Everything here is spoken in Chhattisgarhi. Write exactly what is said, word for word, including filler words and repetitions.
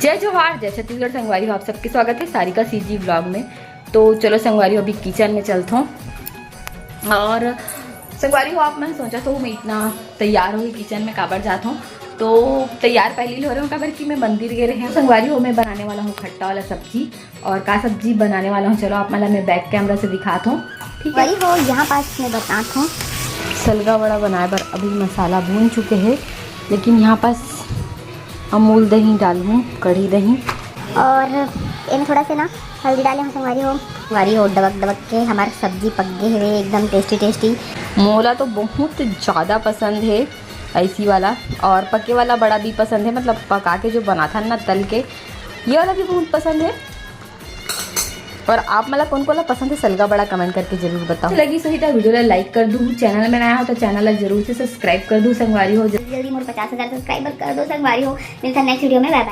जय जोहार, जय छत्तीसगढ़। संगवारी हो, आप सबके स्वागत है सारिका सीजी व्लॉग में। तो चलो संगवारी हो, अभी किचन में चलथों। और संगवारी हो, आप मन सोचत हो मैं इतना तैयार होके किचन में काबर जात हूँ, तो तैयार पहले ही हो रहे हूँ, काबर कि मैं मंदिर गे रहे हूँ। संगवारी हो, मैं बनाने वाला हूँ खट्टा वाला सब्जी। और का सब्जी बनाने वाला हूँ, चलो आप मन ला मैं बैक कैमरा से दिखात हूँ। ठीक है, वही हो, यहाँ पास मैं बतात हूँ। सलगा वड़ा बनाए बर अभी मसाला भून चुके हैं, लेकिन यहाँ पास अमूल दही डालूँ, कढ़ी दही। और एमे थोड़ा से ना हल्दी डाले हूँ संगवारी हो। संगवारी हो, डबक डबक के हमार सब्जी पक गे हवे, एकदम टेस्टी टेस्टी। मोला तो बहुत ज़्यादा पसंद है ऐसी वाला, और पके वाला बड़ा भी पसंद है, मतलब पका के जो बनाथन ना तल के, ये वाला भी बहुत पसंद है। और आप मन ला कोन कोन ला पसंद है सलगा बड़ा, कमेंट करके जरूर बताओ। अच्छा लगी सही तो वीडियो ला लाइक कर दू, चैनल में नया हो तो चैनल ला जरूर से सब्सक्राइब कर दू संगवारी हो। जल्दी जल्दी मोर पचास हजार सब्सक्राइबर कर दो संगवारी हो। मिलता नेक्स्ट वीडियो में, बाय बाय।